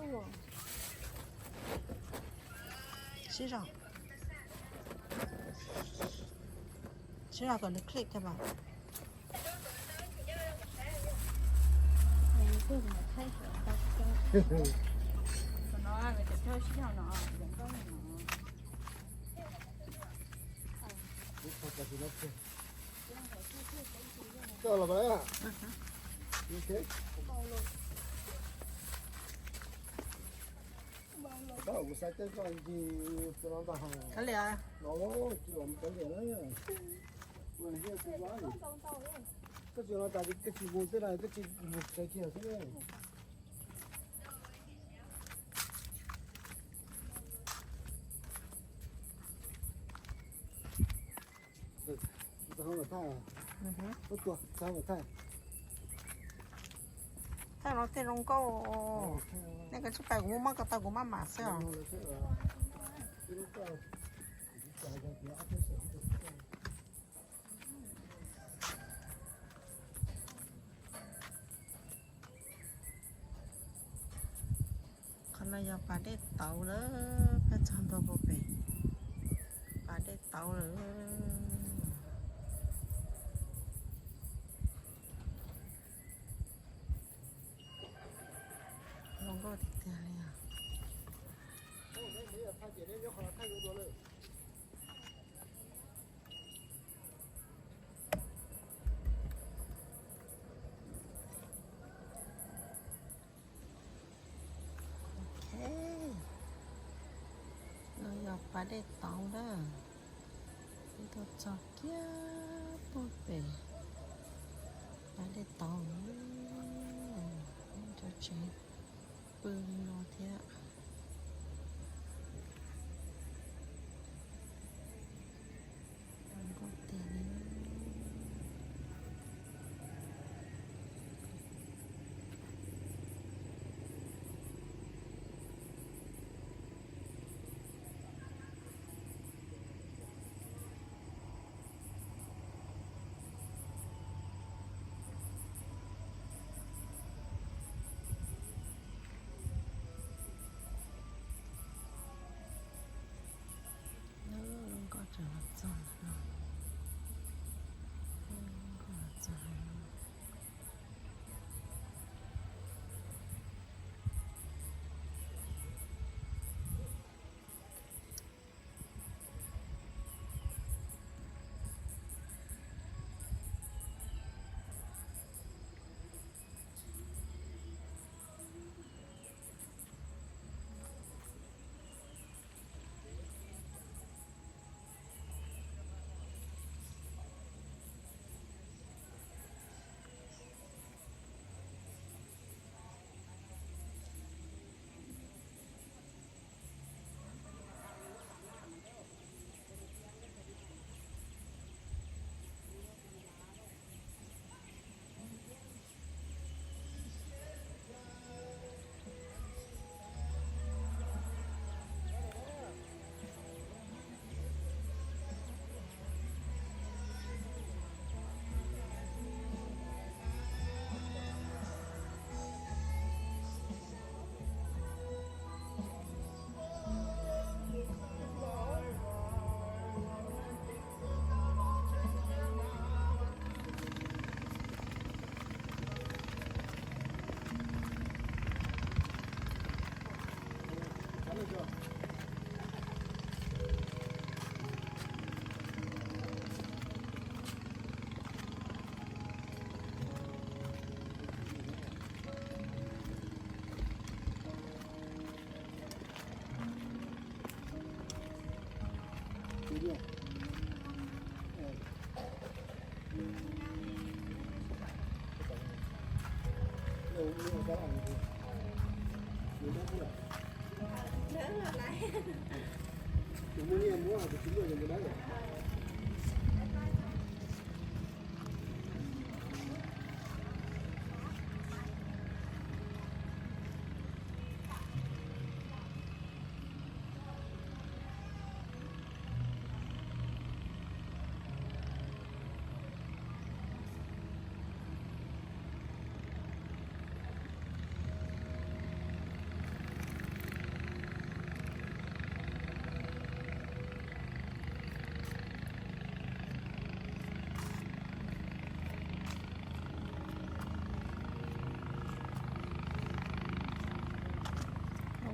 Sib zog, sib zog kom nws click thiab mas. Coj los. Ok. Kuv xav coj koj ncig txiv los ntas hos. Kav liam. Los tsis los kav liam na. Ua li thiab tsis ua. Koj tsis los tas koj tsis mus tej no koj tsis mus tsev kiag xwb. Thaij no tej zoo nkauj. Nej koj tsis pais kuv muab mob ko tau kuv maj mam xwb os. Qhov no yog pas dej tauv lawm, peb txog ntua puag pem pas dej tauv lawm. Zoo nkauj tiag tiag li os. Ok, no yog pas dej tauv na. Peb tuaj txog kiag puag pem pas dej tauv, cov tsev pw li no thiab. Zoo nkauj tiag li. Nkauj tseem los txog no. Nkauj los txog no.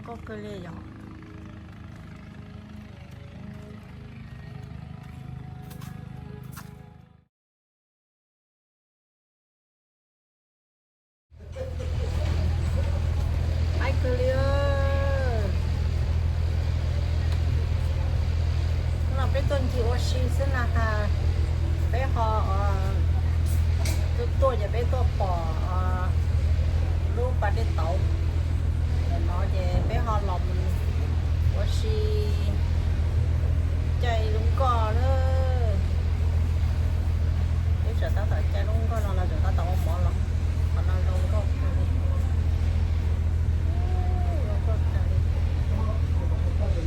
Qoj kawg li yom. Qaib kawg li. Hnub no peb tuaj ncig ua si xwb na has, peb ho tuaj tuaj ces peb tuaj pom lub pas dej tauv no ces peb ho los mus ua si caij lub nkoj na. Peb tseem tab tom caij lub nkoj no los tseem tab tom ua mov los. Qhov no zoo nkauj kawg li. Zoo nkauj kawg li.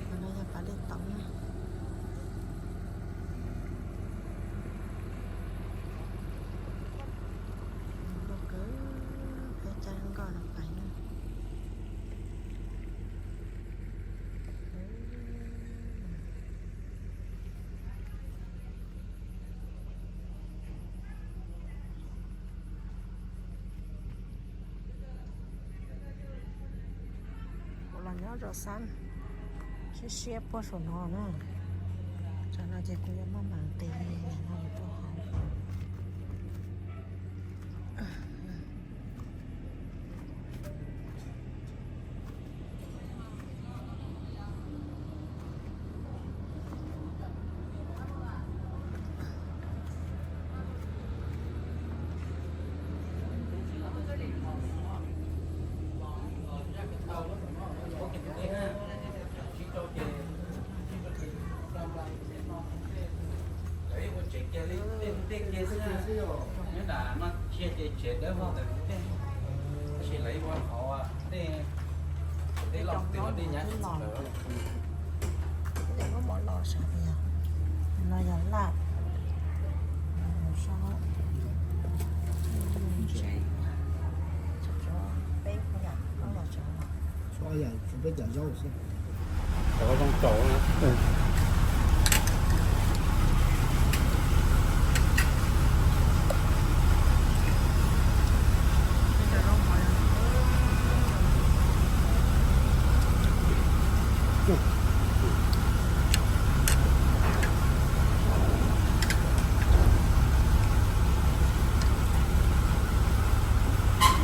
Qhov no yog pas dej tauv na. Nkauj kawg, peb caij nkoj los pais na. Kuv los nyob rau sab siab siab puag saum no na. Tsam no ces kuv yuav maj mam nqis no tuaj hauv. Lawv ua tsev kiag li tej ntej kiag xwb, nyob nram no kiag ces tsev dawb vog ntawm tej, tab sis lawv ua qhov tej, tej loj tiag, tej nyab tsis txog lawm. Muab mov los sav, no yog laj, sob, peb yam los tsev. Tsuas peb cov zaub xwb. Cov zoo tsaus na.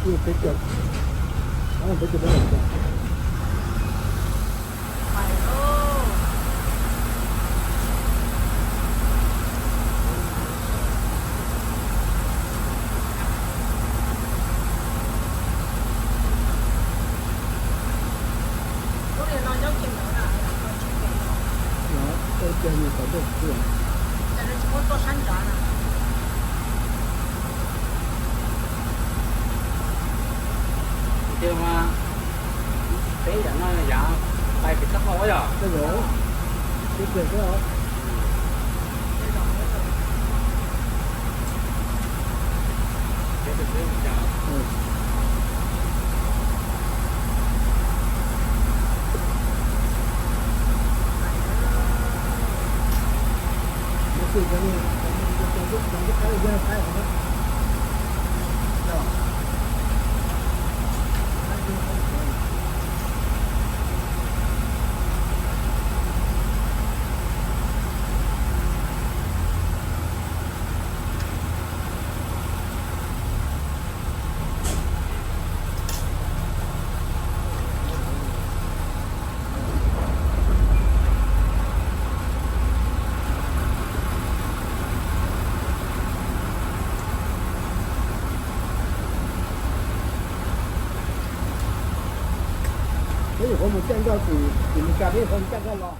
Peb cov, peb cov. Lub no nyob kiag ntawd na, no tsis pem no. No, tau kiag mus qhov ntawd kiag. Cas no tsis muab tuaj sab nrad na? Tiag mas, peb yam no yam pais pem taub hau yom? Tej zaum, peb pem xwb os. Peb nyuam qhuav mus caij nkoj tim, tim Meskas, peb nyuam qhuav mus caij nkoj los.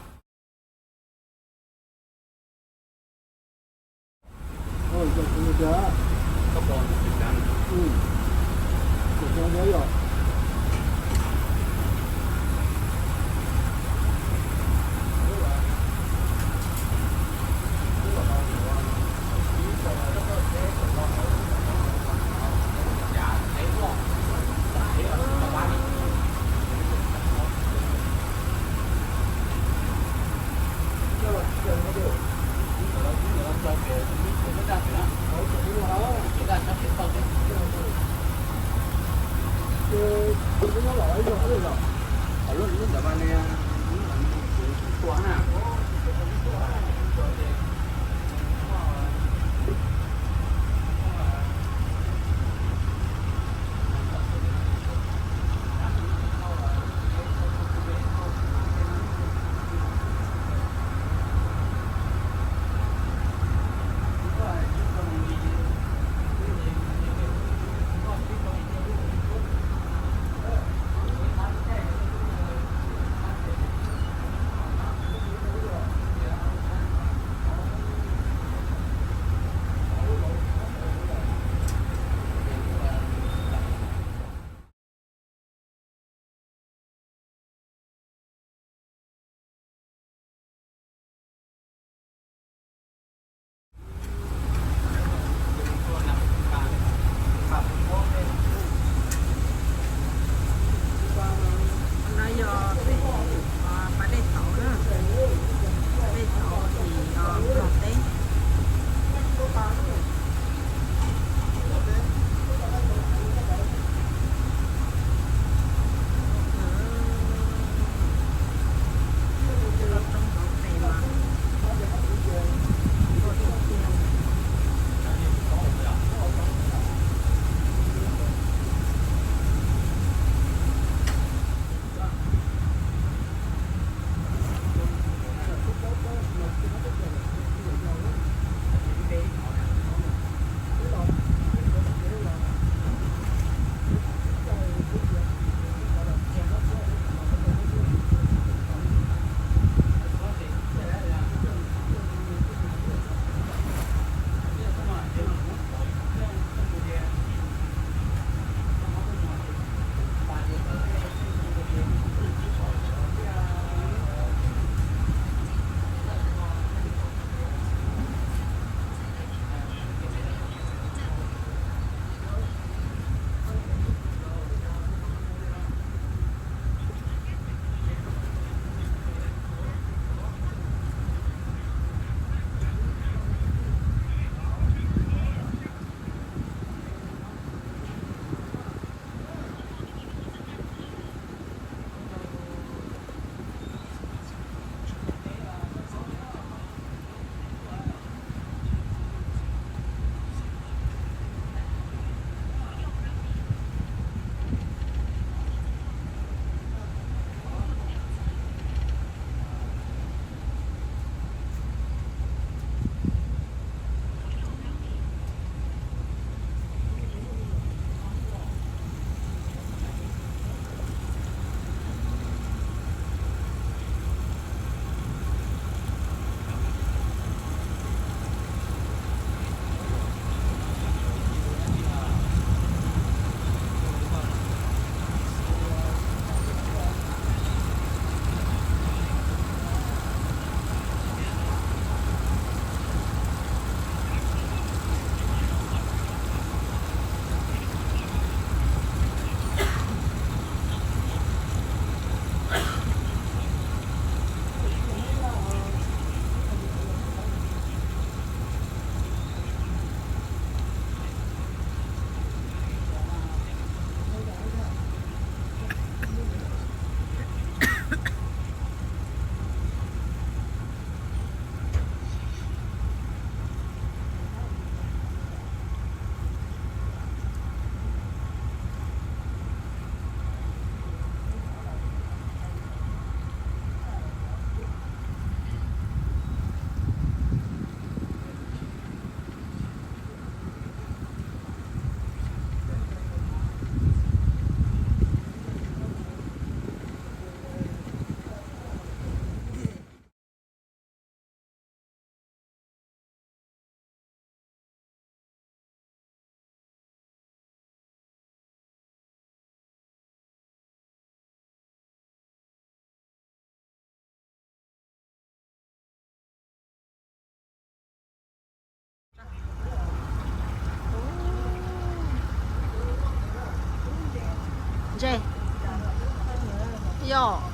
os.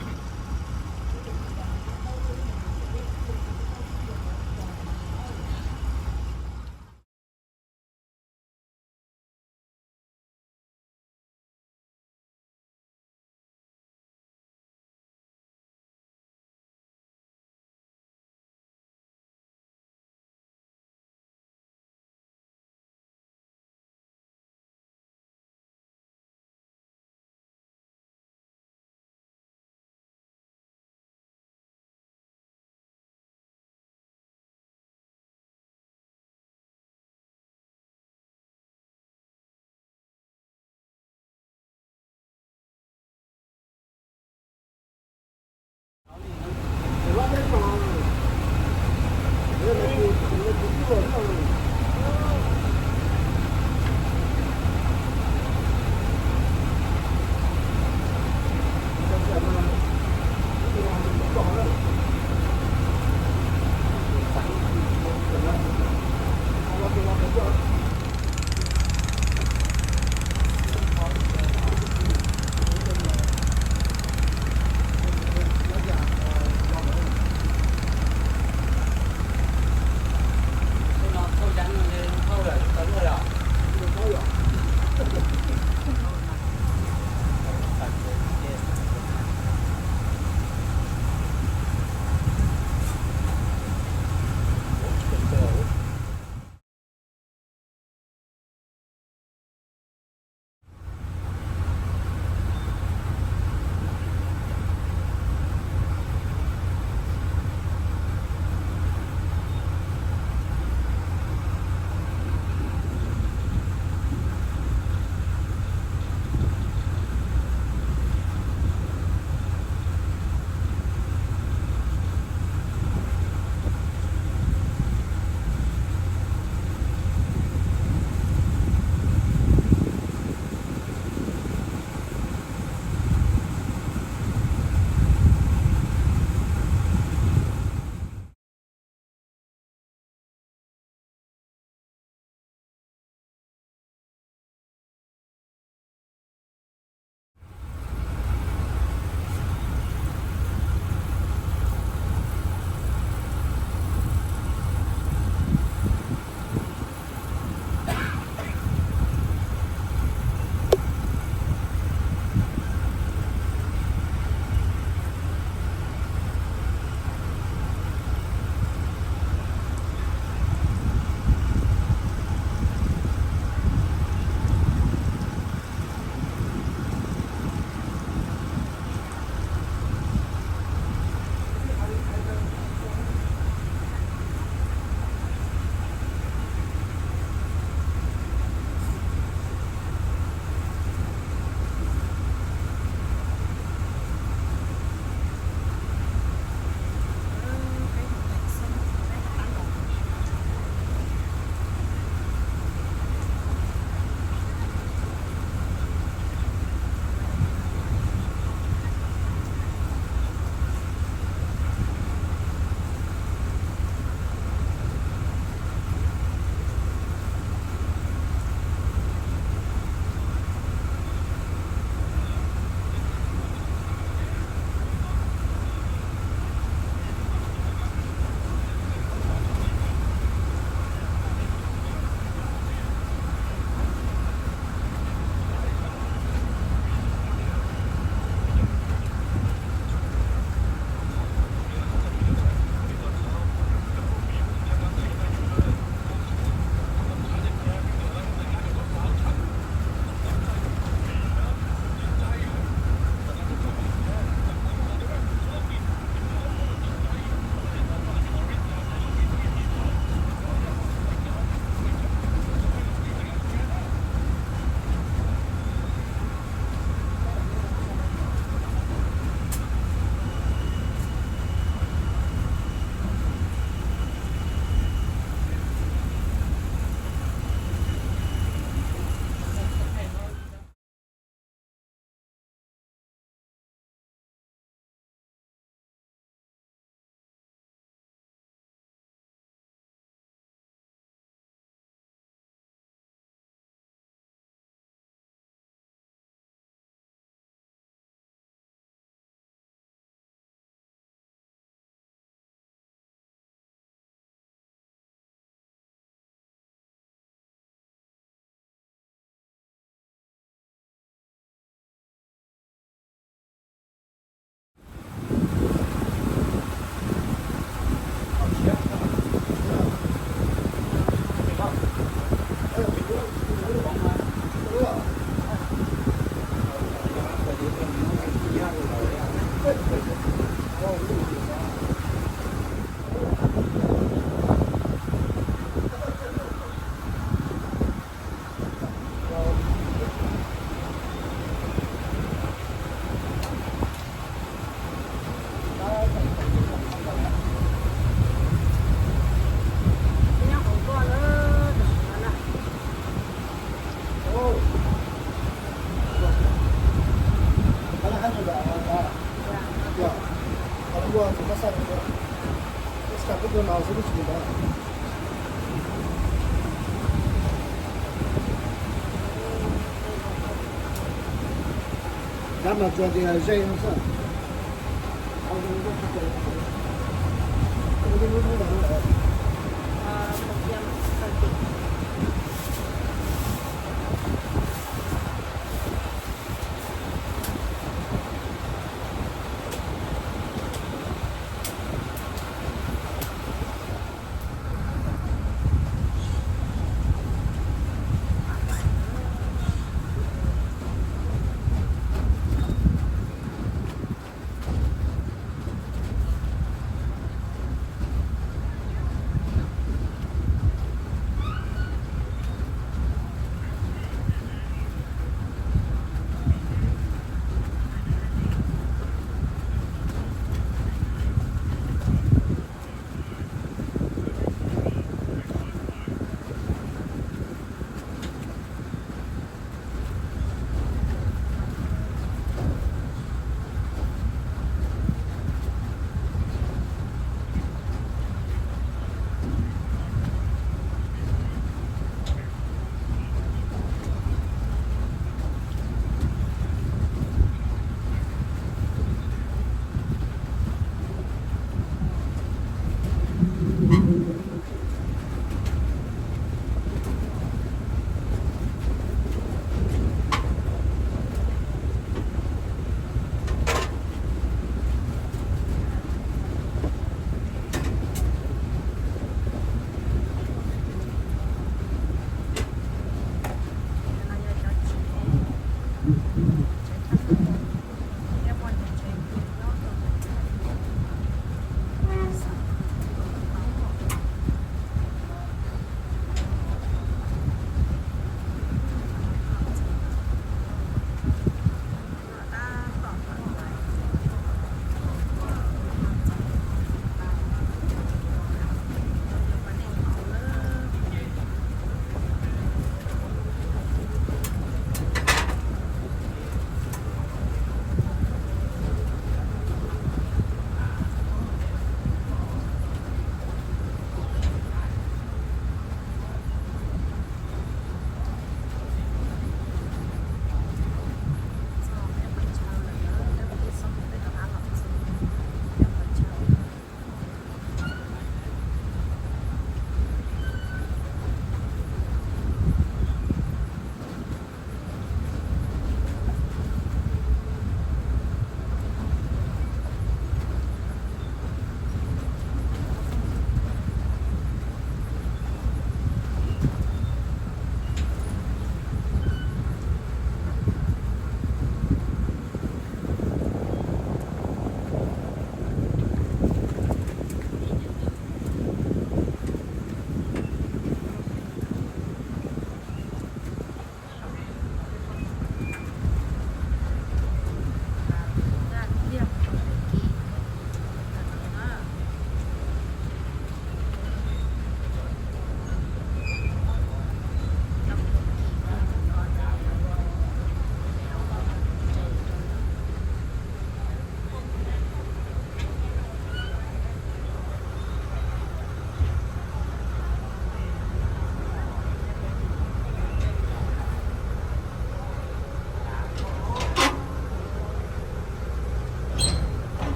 Dab mas tsuas tias ze no xwb.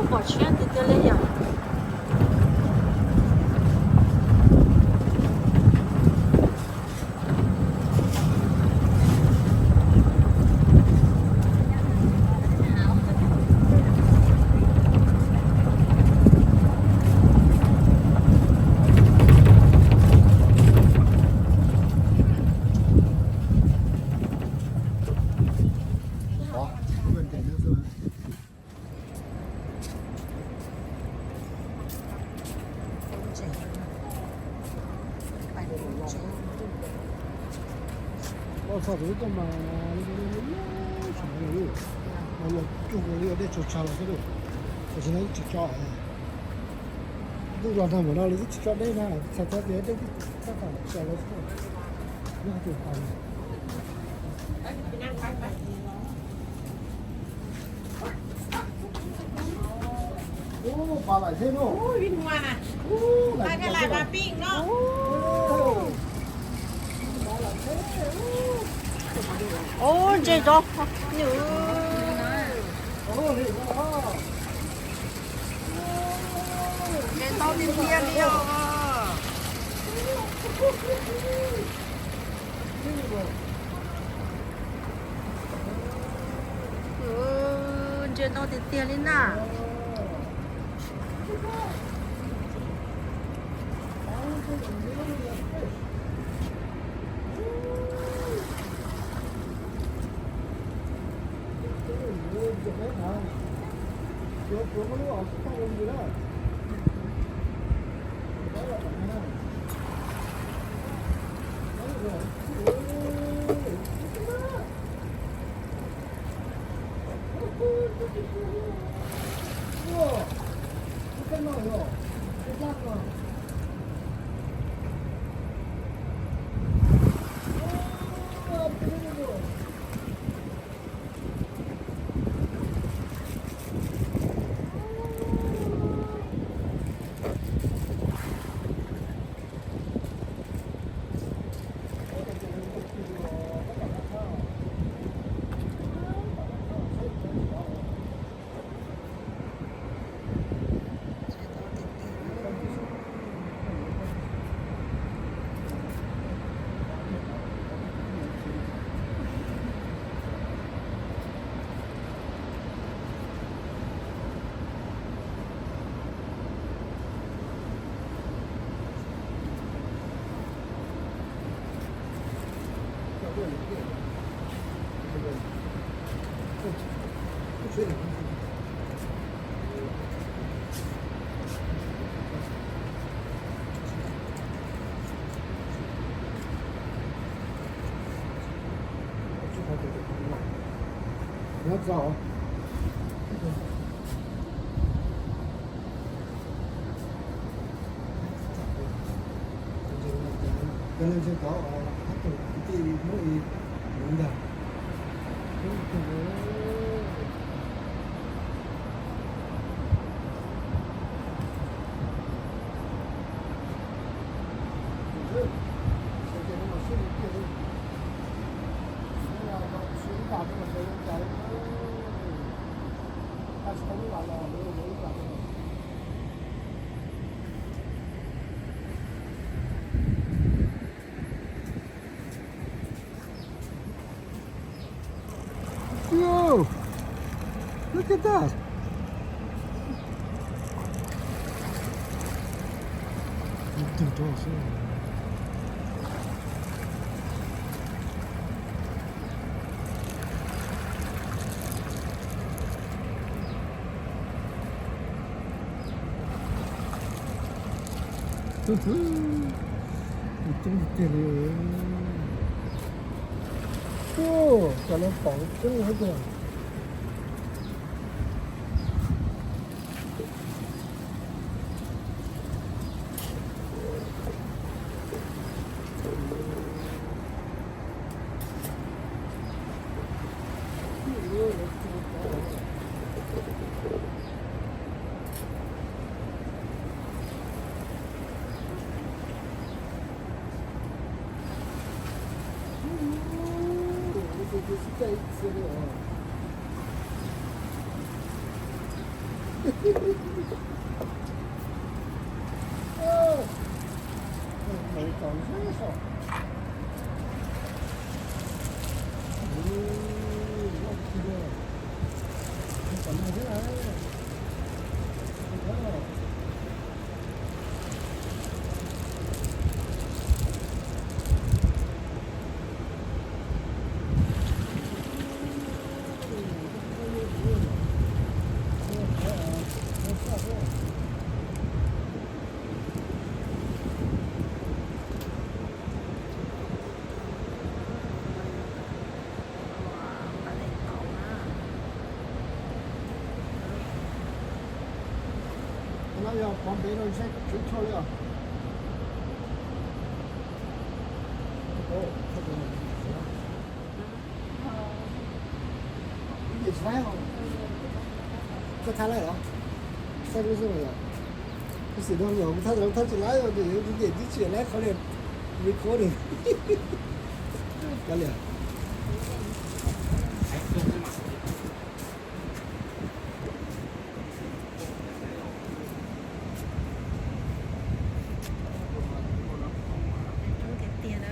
Pom siab tiag tiag li yom. Ua txog tus ub tuaj mas li no, ib sab no los cuag li dej tsaws tsag los xwb lauj. Tam sim no twb tsis tso, ntuj los nag npaum no los twb tsis tso dej na, txhais tau tias dej twb txaj tam tso los xwb. Nyob hauv tus pas. Ub, pas laim thiab no. Ub, vim muag na. Ub, laim thiab laim mas pij no. Ub, ntses nrov. Ntses ntau tiag tiag li os. Ntses ntau tiag tiag li na. Whoa! Look at that! Ib tug rau xwb. Coob tiag tiag li. Ua, cas lawv pom coob heev tiag. Qhov no yog pov ntev no saib tswv choj li os. Koj thab lawm los? Saib lub xub yom. Kuv xim no yog kuv thab, thab tsis laib, kuv niam twb tsis laib qhov niag recording. Kav liam. Coob tiag tiag na.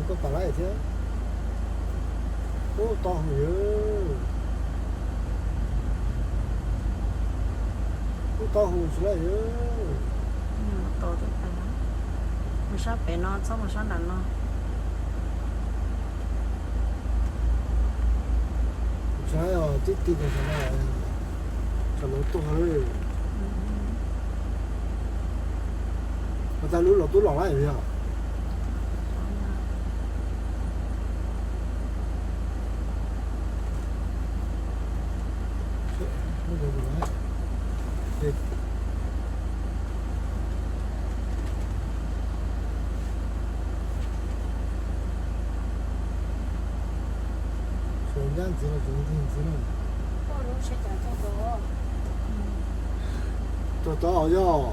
Koj pam laib thiab. Ub, to heev yawg. Ub, to heev tsis laib yawg. Mus sab pem no, txhob mus sab nram no. Tsis laib os, tib ti kom sawv daws, sawv daws tuaj. Ua cas lub los tub los lawm yog? Suav ncaj ntxiv los tseem tig ntxiv na. Tog tod yog.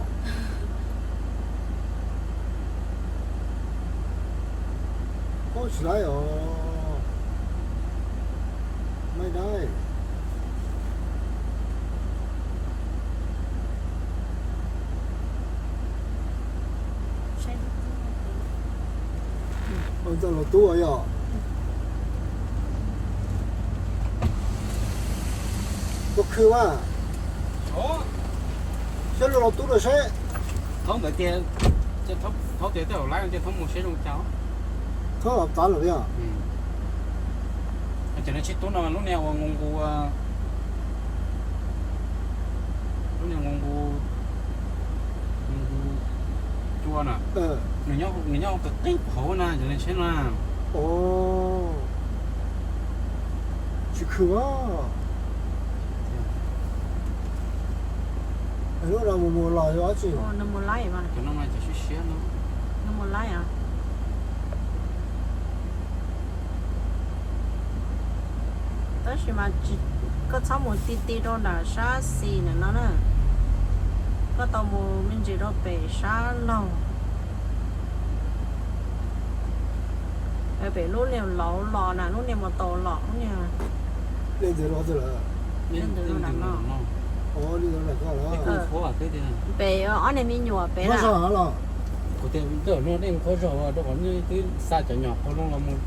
Ub, tsis laib os. Maij dab. Ua ntxawg los tub yog. Tua khw mas. Saib los tub los saib. Thaub ntawd tias, Thaub tias tej zaum lawv mus saib zoo cas. Thaub los tav lawm yog. Cov niag tsib tug no lub niag uas nqus nqus, lub niag nqus nqus, nqus cua na, nws nyob qeeb qeeb hauv na cov niag tsheb no. Tsis khw. Lub no mus mus los yog dab tsi? Cov no mas cov siab siab no. Tab sis mas koj txhob mus ti ti rau nram sab xis ntawm no na, koj tau mus me ntsis rau pem sab laug. Pem lub niag lauv los na, lub niag mus tau los lub niag. Leej twg los? Pem ob niag me nyuam pem na. Kuv tias ntawm no dej qhuav zog rau qhov twb xa cov nyom qhov no los mus.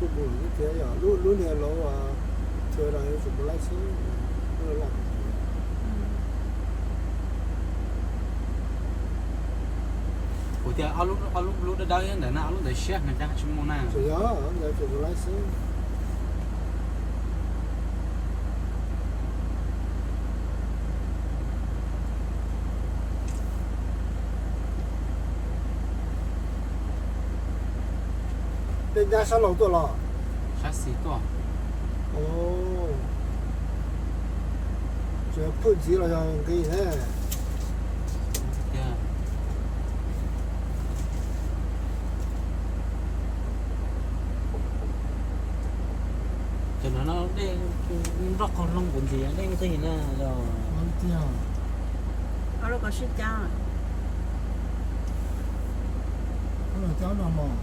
Kuj mus thiab yog lub niag lauv, thaum no yuav tsum mus laib xwb. Kuv tias ob lub lub dawb dawb ntawd na, ob lub ntawd siab heev cas tsis mus na. Tsis yog, ntawd tsum mus laib xwb. Tej nyab sab laug tuaj los? Sab xis tuaj. Tsis yog phwj ntxiv los yog nqis ne? Cov no dej nroj qaug loo kuv ntxiv dej nqis na. Tiag. Lub ko sib cab. Lub no cab no mog.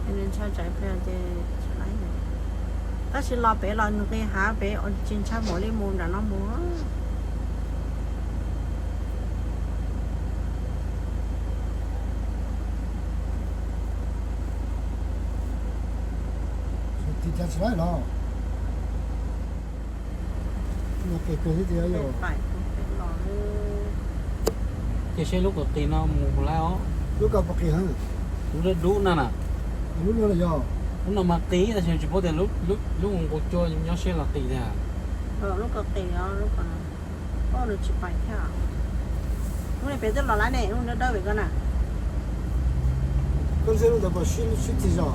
Ntshai tsam pliag ces tab sis los pem los nqis hav pem tsis ntshai npaum li mus nram no mus. Tiv cas tsis laib los. Qis kawg thiab tiag yog. Ces seb lub ko qis no mus laib os. Lub ko puas qis heev? Lub dub dub no na. Lub no los yog. Lub no mas qis tab sis tsis paub tias lub nqus cua nyob seb los qis tiag. Lub ko qis os, lub ko nws tsis pais thiab. Lub no pem twb los laib ne, lub dawb dawb pem ko na. Koj ntshe lub ntawd puas sib txig zog?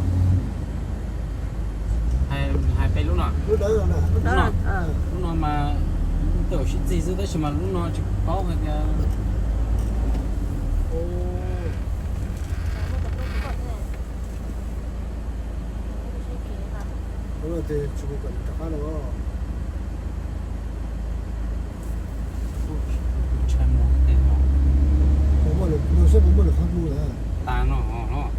Hais pem lub no. Lub dawb no. Lub no mas tej zaum sib txig xwb tab sis mas lub no tsis paub hais tias. Lub no ces tsis mus kom rov qab no. Ntshai mus tej no. Puas muaj lwm, no seb puas muaj lwm qhov mus lawm. Tas no los.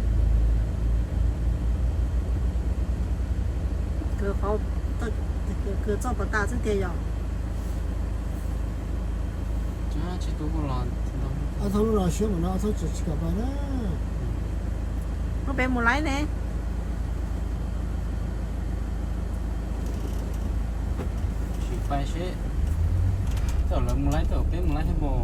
Kws txoj puas tas xwb tiag yog. Tsis tu los. Ob txhob lub no siab mas no ob txhob tsis kam pais na. Lub pem mus laib ne. Sim pais seb, tej zaum lawv mus laib tej zaum peb mus laib thiab mas.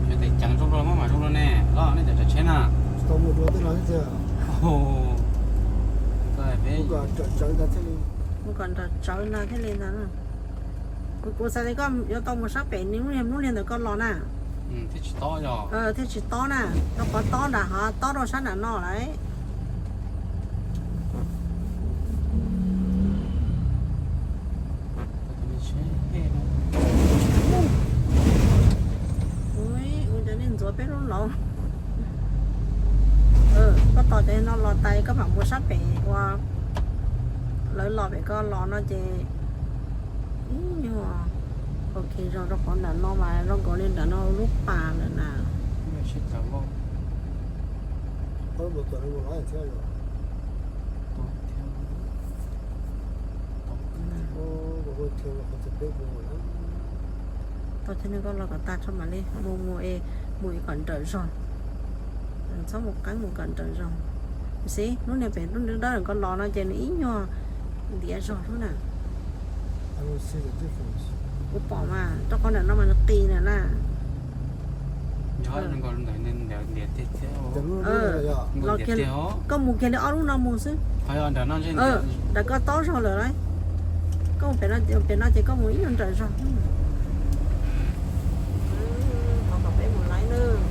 Ces tes ceev zoo dua maj mam zoo dua ne, los nej cov tsav tsheb na. Tsis tau mus dua tej no thiab tiag. Peb mus kom nram tsawv ntag thiaj li ntag. Kuv xav tias koj yuav tau mus sab pem nws lub niag ntawd koj los na. Thiaj tsis tob yog. Thiaj tsis tob na, rau qhov tob nram hav tob rau sab nram no lawm. Ua cov nej ntxuav peb lub laus. Koj tos cov no los tas koj mam mus sab pem ua, lawv los pem koj los no ces ib nyuag ok zog rau qhov nram no mas zoo nkaus li nram no lub pas lawm na. Tsheb tsav voj. Tau thiab, tau thiab. Tau thiab, nej koj los kom tag tso mam li mus, mus es, mus es kom nrawm zog. Txhob mus qeeb, mus kom nrawm zog. Xib, lub niag pem lub ntiaj dawb koj los no ces nws ib nyuag ntiav zog xwb na. Kuv pom mas rau qhov nram no mas nws qis na na. Los kiag, koj mus kiag li ob lub no mus xwb. Nram koj taub zog lawm lauj. Koj mus pem no, pem no ces koj mus ib nyuag nrawm zog. Thov kom peb mus laib nawb.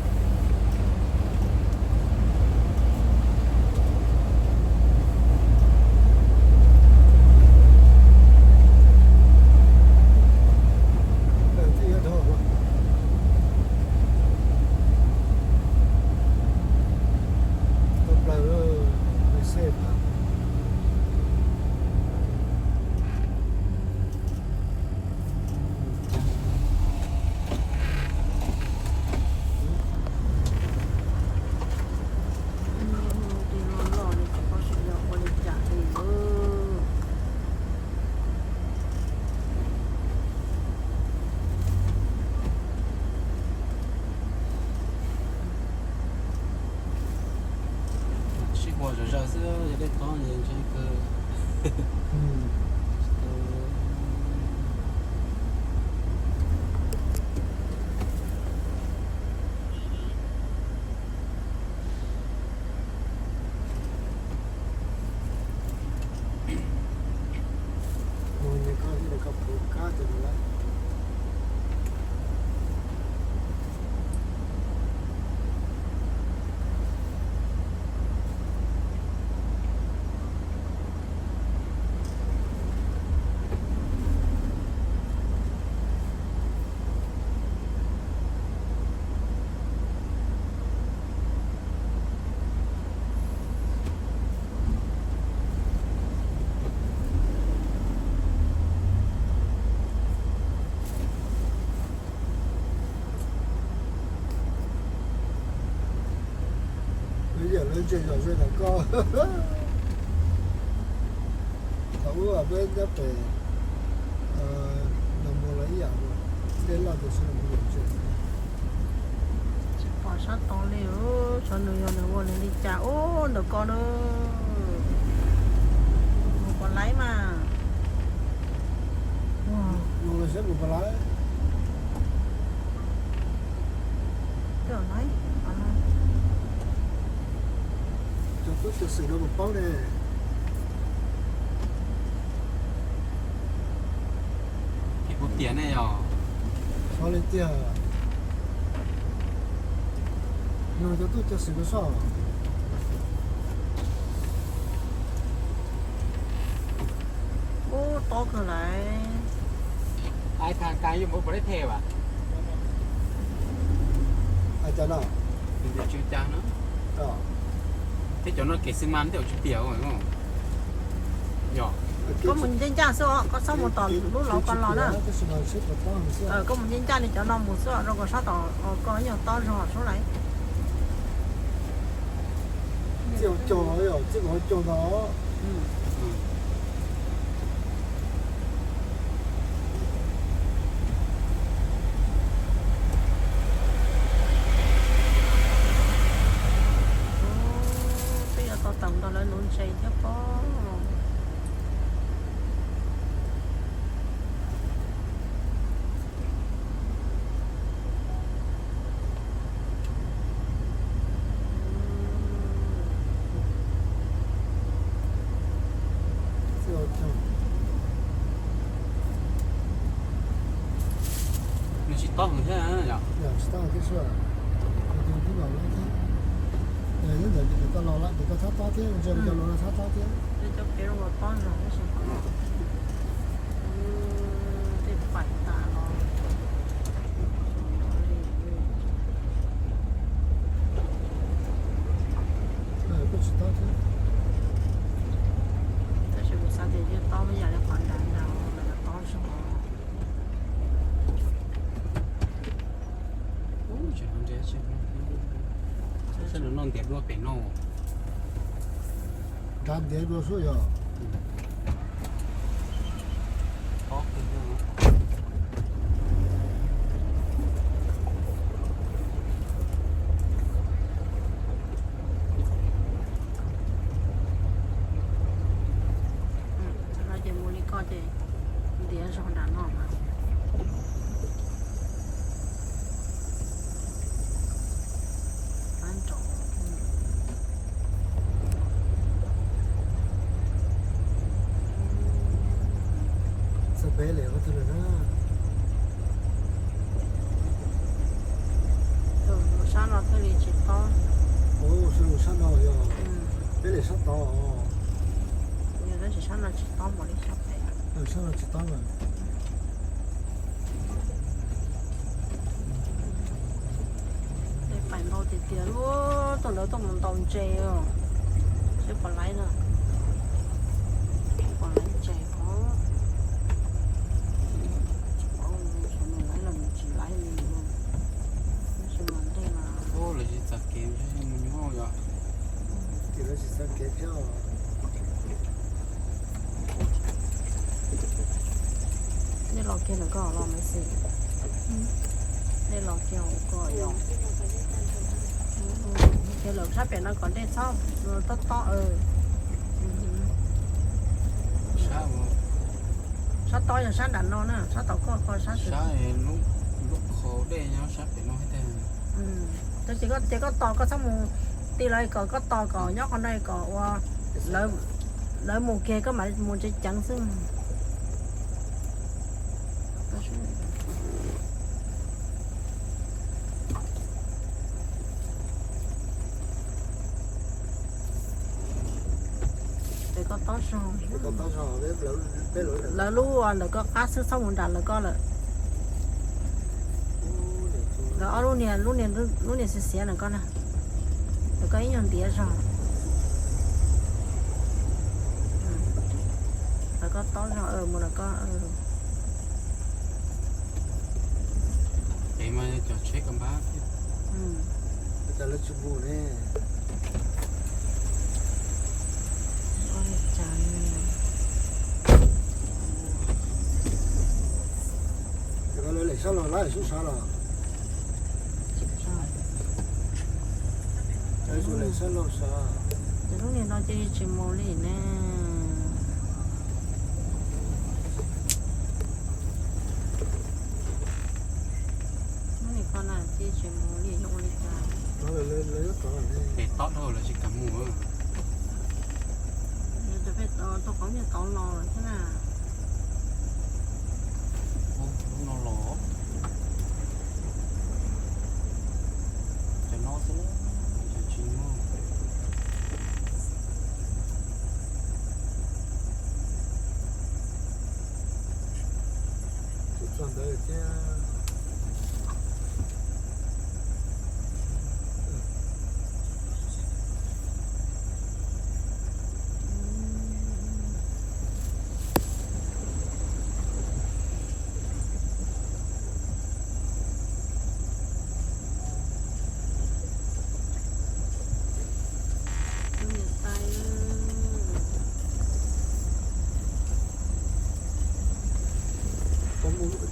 Sib ua zom zaws xwb, yog dej tob ntshe kawg. Yam lawv ntse zom zaws ntawm koj. Thaum ub peb nyob pem Nag Mus los ib yam, dej loj tiam sis Nag Mus yam ntse. Tsis pom sab tod li, xyov nws yog nws ua nws li cas ub ntawm ko na. Mus pom laiv mas. Mus los saib mus pom laiv. Cov tub cov xwm no mus paub ne. Kuv tias ne yog. Xyov li tiag. Nug cov tub cov xwm no soj. Ub, tob kawg lawm. Ai, thaj ka yuav mus pom leb the as? Ai cas no? Thiab cov no kev xwb mas tej zaum tsis tias. Yog koj mus ncaj ncaj xwb os, koj txhob mus tom lub lauv ko los na. Koj mus ncaj ncaj li cov no mus xwb os, rau kom sab tom ko ib nyuag tob zog sub lawm. Txij hauv caug, txij hauv caug ntag. Twb yuav tau tawm nkaus lawv lub ntses thiab pob. Nws tsis tob heev thiab yom? Tsis tob thiab sua. Nyob ntawd ces koj los lawm ces koj txhob tob thiab, ntshe cov no txhob tob thiab. Cov kev zoo tob zog tab sis tej pais tas los. Koj tsis tob thiab. Tab sis kuv xav tias yeej tob ib yam li qhov nrad nrad los tob zog. Ub, tseem Sab nraud no ntiav dua pem no. Nrad ntiav dua suab yog. Ces mus li ko ces ntiav zog nram no mas. Txog peb lawm, ua tag lawm na. Mus sab no thiaj li tsis tob. Mus sab no yog peb lawm sab tod. Yog tab sis sab no tsis tob npaum li sab pem. Sab no tsis tob lawm. Tej pais ntau tiag tiag, tuaj ntawd tuaj mus ntaus ntses os. Seb puas laib na. Puas laib ntses os. Tsis paub, laib los tsis laib li. Tab sis mas ntej mas lawv tsis txav kev mus nyob yom. Lawv tsis txav kev thiab. Nej los kiag ntawm ko los mas xij. Nej los kiag hauv ko yog. Kiag lawm sab pem no kom dej txhob tob tob. Sab tob yog sab nram no na, sab tom koj ko sab. Sab lub qhov dej nyob sab pem no. Tab sis ces koj tos, koj txhob mus ti lawv kom, koj tos kom nyob qhov no kom ua lawv mus kiag koj mam mus tsev ceev xwb. Pem ko tob zog. Lawv lub ntawm ko qab xwb, txhob mus nram lawv ko lawm. Lawv ob lub niag, lub niag xiav xiav ntawm ko na. Ntawm ko ib nyuag ntiav zog. Lawv ko tob zog, mus lawv ko. Pem mas cov tsheb ka npab thiab. Cas lawv tsis mus ne? Lawv lem sab laug lawm sub sav los? Lawv lem sab laug sav. Ces lub niag no ces tsis mus li ne. Lub niag ko na ces tsis mus li, ua li cas? Pem tob dhau lawv tsis kam mus. Cov pem tau qhov niag tau los thiab na. Lub no los, cov no xwb, cov tsis muaj. Tsis txog ntawd thiab.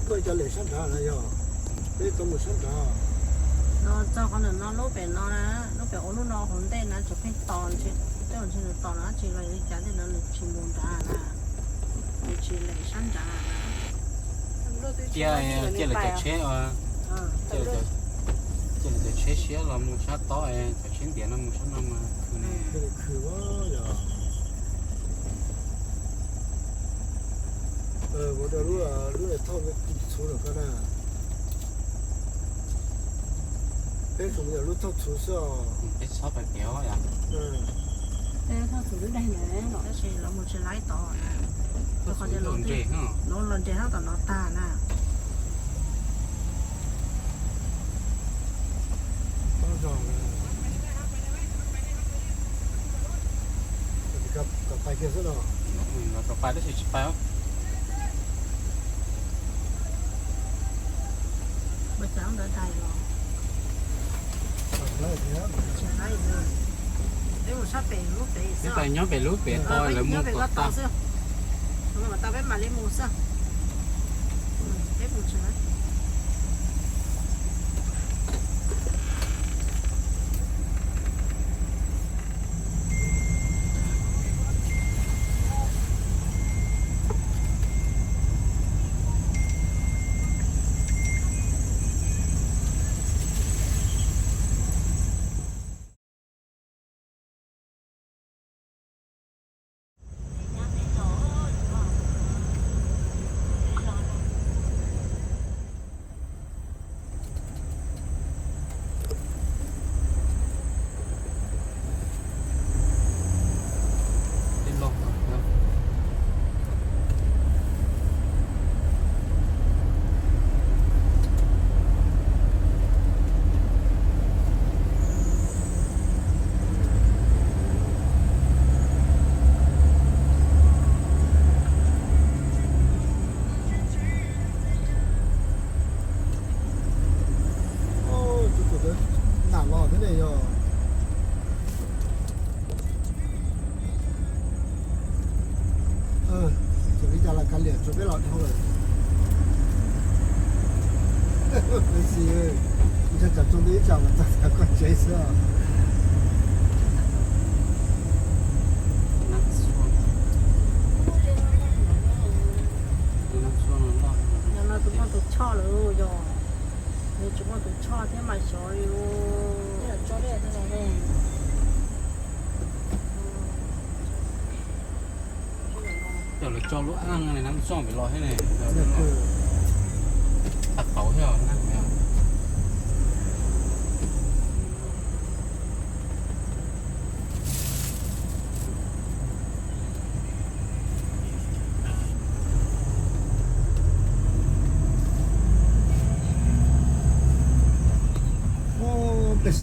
Tuaj cov lem sab nrad no yog, peb tuaj mus sab nrad. No txog qhov ntawm no lub pem no na, lub pem ua lub no hauv ntej na, tseem pheej tos ntshe, tej zaum ntshe nws tos no dab tsi los yog li cas tej no nws tsis mus nrad na, nws tsis lem sab nrad na. Cia, cia lawv cov tsheb, cia lawv cov tsheb siab los mus sab tod, cov tsheb ntiav no mus sab no mas khw ne. Khw yog. Ua rau lub, lub thauj txhuv no ko na. Peb zoo yog lub thauj txhuv xwb os. Peb txhob pais piav yom. Peb thauj txhuv lub daig ntawd los tab sis lawv mus tsis laib tod. Qhov tias lawv los nres hab tom no tag na. Kom pais kiag xwb no. Kom pais tab sis tsis pais. Ua cas ntawd dais los? Peb mus sab pem lub pem xwb, nyob pem lub pem tau, lawv mus pem tau xwb. Tau peb mam li mus xwb. Peb mus tsev. Nam los thiab ne yog. Tsuas li cas los kav liam, tsuas peb los dhau lawm. Peb xis, ntshai tsam tsaus ntuj ib tsam mas txog xav koj tsev xwb. Nov no tus muaj tus choj lawm yog, nws tsis muaj tus choj thiab mas xyov li. Coj lawv tso lub aj ne, nab tso pem los thiab ne. Tau tau thiab, nab.